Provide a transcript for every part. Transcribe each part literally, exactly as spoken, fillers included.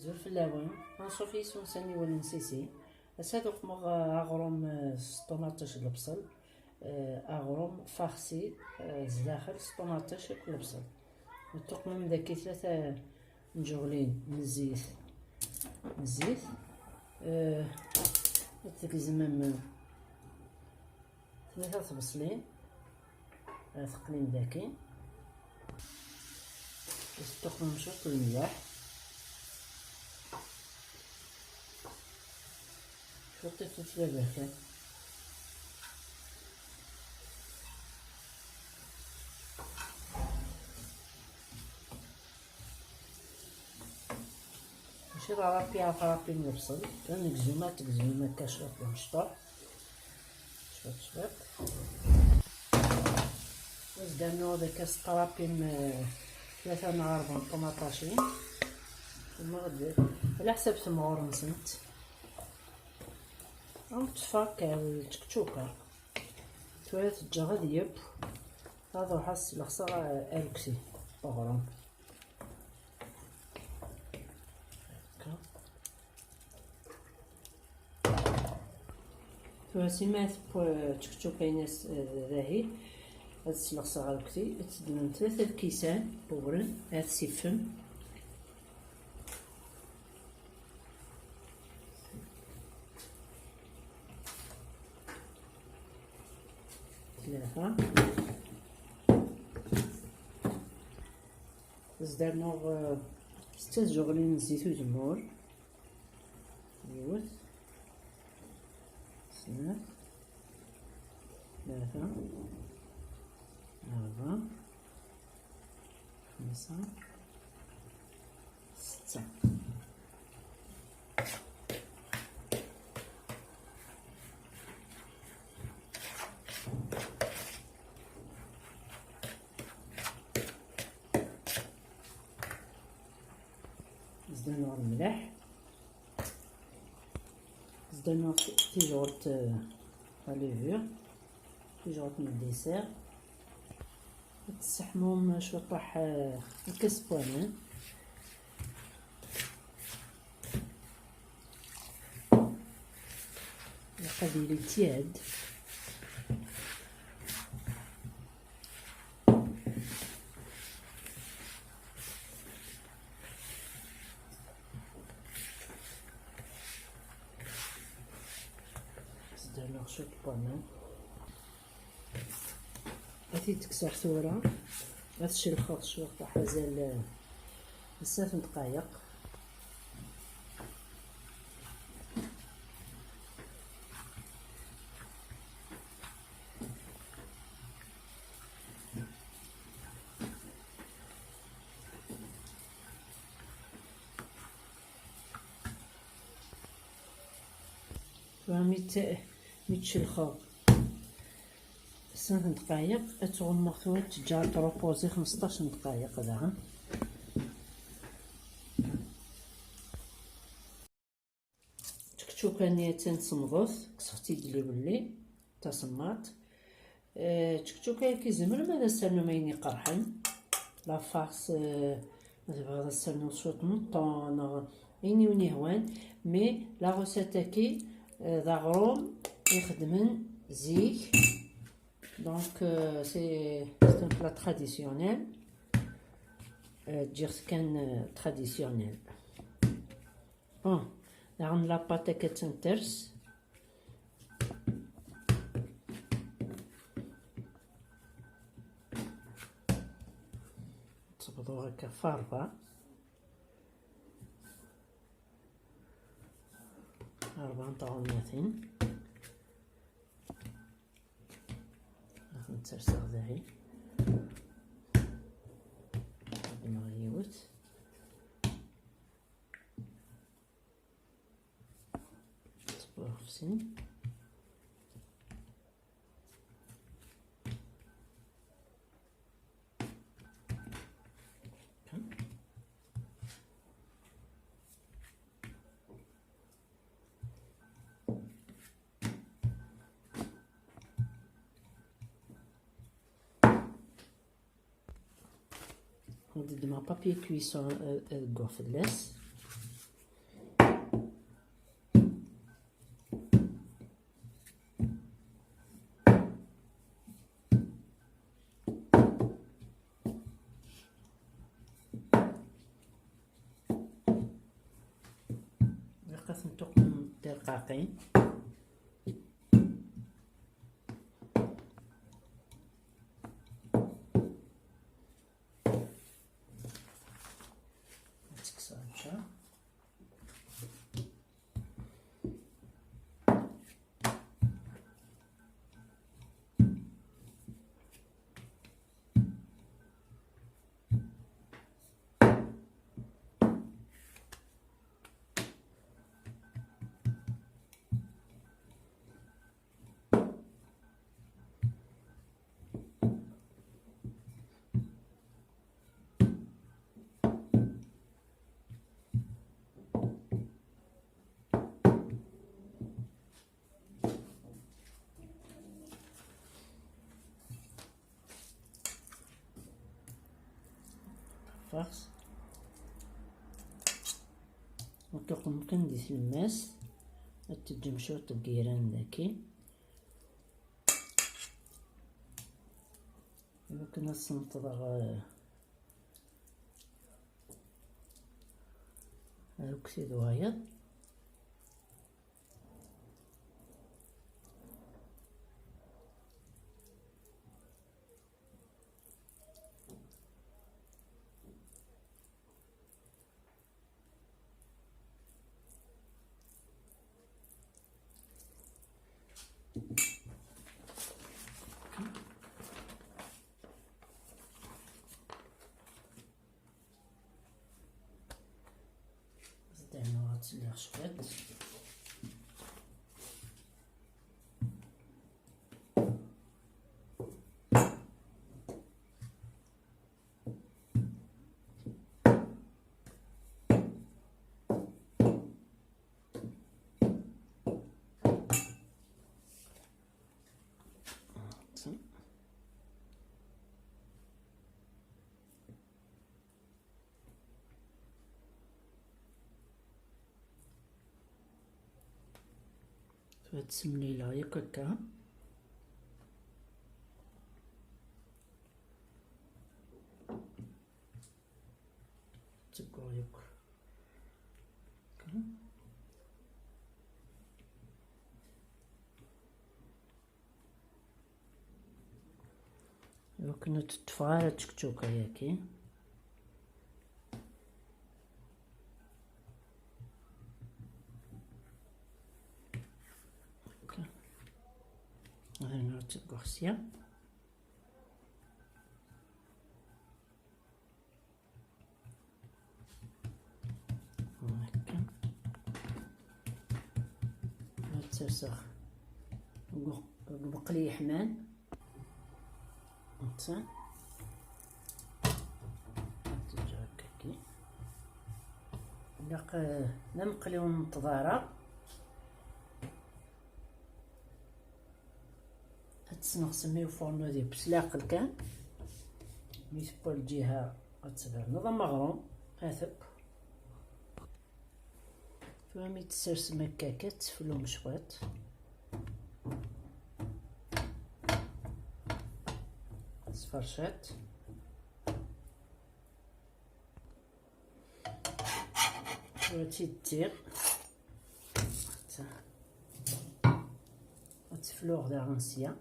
Azul fell-awen, anṣuf yis-wen s aniwel n Sisi. Ass-a ad uqmeɣ, eh, aɣrum, eh, s ṭumaṭic d lebṣel, eh, aɣrum farsi, eh, zdaxel s ṭumaṭic akked lebṣel. Ad tuqmem daki tlata n tjeɣlin n zzit, n zzit, eh, ad tgezmem tlata tbeṣlin, ad teqlim daki. Ad tuqmem cwiṭ n lmelḥ, cwiṭ n lfilfel aberkan. Mačči d arapi, ɣef arapi n lebṣel, ad negzum, ad tegzum akka cwiṭ d amecṭuḥ. Cwiṭ, cwiṭ. Ad s-d-rnuɣ deg-s ṭrapim, eh, tlata neɣ rebɛa n ṭumaṭacin. Temɣed, ɛla ḥsab temɣur-nsent. Am tfak, eh, tčekčuka. Tura ad t-ǧǧeɣ ad yeww. Ad ruḥeɣ ad sleɣseɣ, eh, arekti, aɣrum. Akka. Tura sima tewwa tčekčuka-ines, eh, dahi, ad sleɣseɣ arekti, ad teddmem tlata lkisan n wewren, ad t-siffem. Tlata. Ad s-d-rnuɣ, eh, setta tjeɣlin n zzit uzemmur. Yiwet, snat, tlata, rebɛa, xemsa, setta. Zdan ɣer mliḥ. Zdan ɣer tijɣurt, eh, à levure, tijɣurt n dessert. Ad tesseḥmum cwiṭaḥ, eh, lkas n waman. Ilaq ad yili tiad. Sdermeɣ cwiṭ n waman. Ad t-id-kkseɣ tura. Ad t-celxeɣ cwiṭ, azal, eh, n snat n ddqayeq. Tura mi tt-, mi tt-celxeɣ snat n ddqayeq, ad tt-ɣummeɣ tura, ad tt-ǧǧeɣ ad tṛupuzi xmesṭac n ddqayeq daɣen. Čekčuka-nni attan semḍet, kkseɣ-tt-id lewelli, tasemmaḍt. Eh, čekčuka-agi tzemrem ad as-ternum ayen iqerḥen, la farce, eh, ma tebɣiḍ ad s-ternuḍ cwiṭ n uṭṭun neɣ ayen i wen-yehwan, mais la recette-agi, eh, d aɣrum ixedmen zik. Donc, euh, c'est, c'est un plat traditionnel. Euh, ǧǧiɣ-t kan, euh, traditionnel. Bon, daɣen la pâte akka d tanters. Ttebḍuɣ akka f ṛebɛa. Ṛebɛa n tɣemmatin. Ad ten-sserseɣ dahi. Xedmeɣ yiwet. Ttewweɣ f sin. Ad ddmeɣ papier cuisson, eh, ad gguɣ fell-as. Tirqaqin. Ad tekkseɣ lǧar. Farce. Ad tuqem kan di tlemmast, ad teǧǧem cwiṭ n yiran daki. Iwakken ad sneṭḍeɣ, eh, arekti d wayeḍ. Ad ɛnuɣ ad tt-lliɣ cwiṭ. Ad semlileɣ yakk akka. Tteggeɣ yakk. Akka. Iwakken ur teṭṭfeɣ ara tčekčuka-yagi. Akka. Ad nerr tteggeɣ sya. Akka. Ad tt-rseɣ deg uq-, deg uqli yeḥman. Netta. Ad teǧǧ akka-agi. Ilaq, eh, d ameqli ur neṭṭeḍ ara. Ad tesneɣsem i uforno ad ibbes leɛqel kan. Mi tewwa lǧiha ad tberneḍ am aɣrum. Hat akk. Tura mi tsersem akka kan, ad teflum cwiṭ s tferciṭ. Tura ad tt-id-ttiɣ. Ad tt-fluɣ daɣen sya.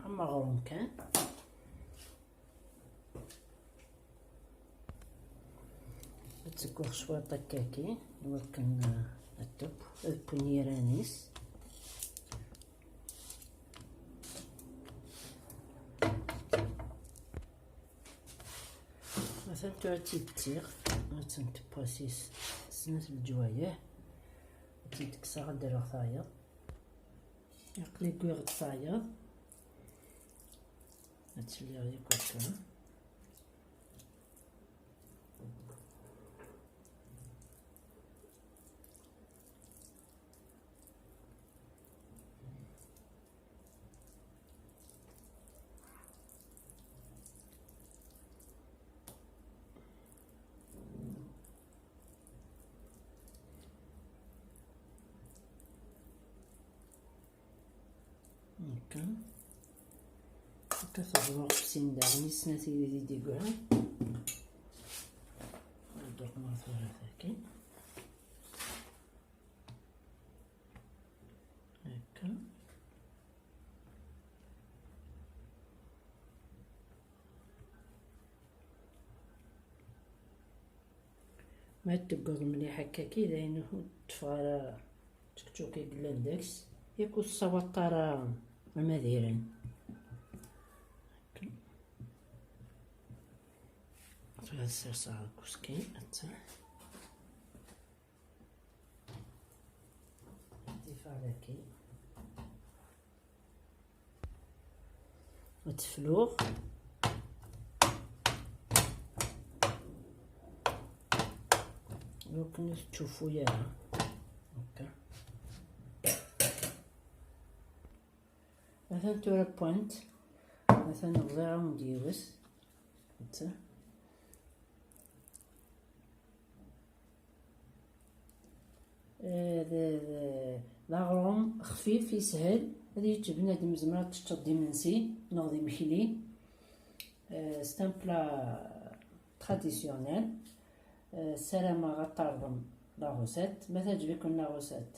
Am aɣrum kan. Ad tt-gguɣ cwiṭ akkaki, iwakken, eh, ad teww, ad wwin yiran-is. Atan tura ad tt-id-ttiɣ, ad tent-tewwasi s snat leǧwayeh, ad tt-id-kkseɣ, ad d-rreɣ tayeḍ. Aql-i wwiɣ-d tayeḍ. Ad tt-fliɣ yakk akka. Akka. Akka tebḍa ɣef sin daɣen i snat i d-yeggran. Ad d-ɣer Tura tagi. Akka. Ma teggeḍ mliḥ akkaki, d ayen ur ṭṭfeɣ ara tčekčuk i yellan deg-s, yak ur tessawaḍeḍ ara amadiren. Akka. Tura ad serseɣ deg usekkin, atta. Ad tifeɣ daki. Ad tefluɣ. Iwakken ur tettcuffu ara. Akka. Atan tura point. Atan bḍiɣ-awen-d yiwet. Atta. Eh, d, d, d aɣrum xfif, yeshel, ad yečč bnadem, zemreḍ ad teččeḍ d imensi neɣ d imekli. Eh, c'est un plat traditionnel. Eh, ssarameɣ ad terḍem la recette. Ma teɛǧeb-iken la recette,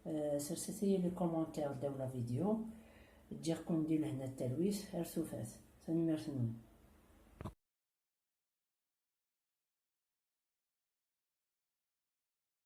eh, serset-iyi les commentaires ddaw la vidéo. Ǧǧiɣ-ken di lehna d talwit, ar tufat. Tanemmirt-nwen.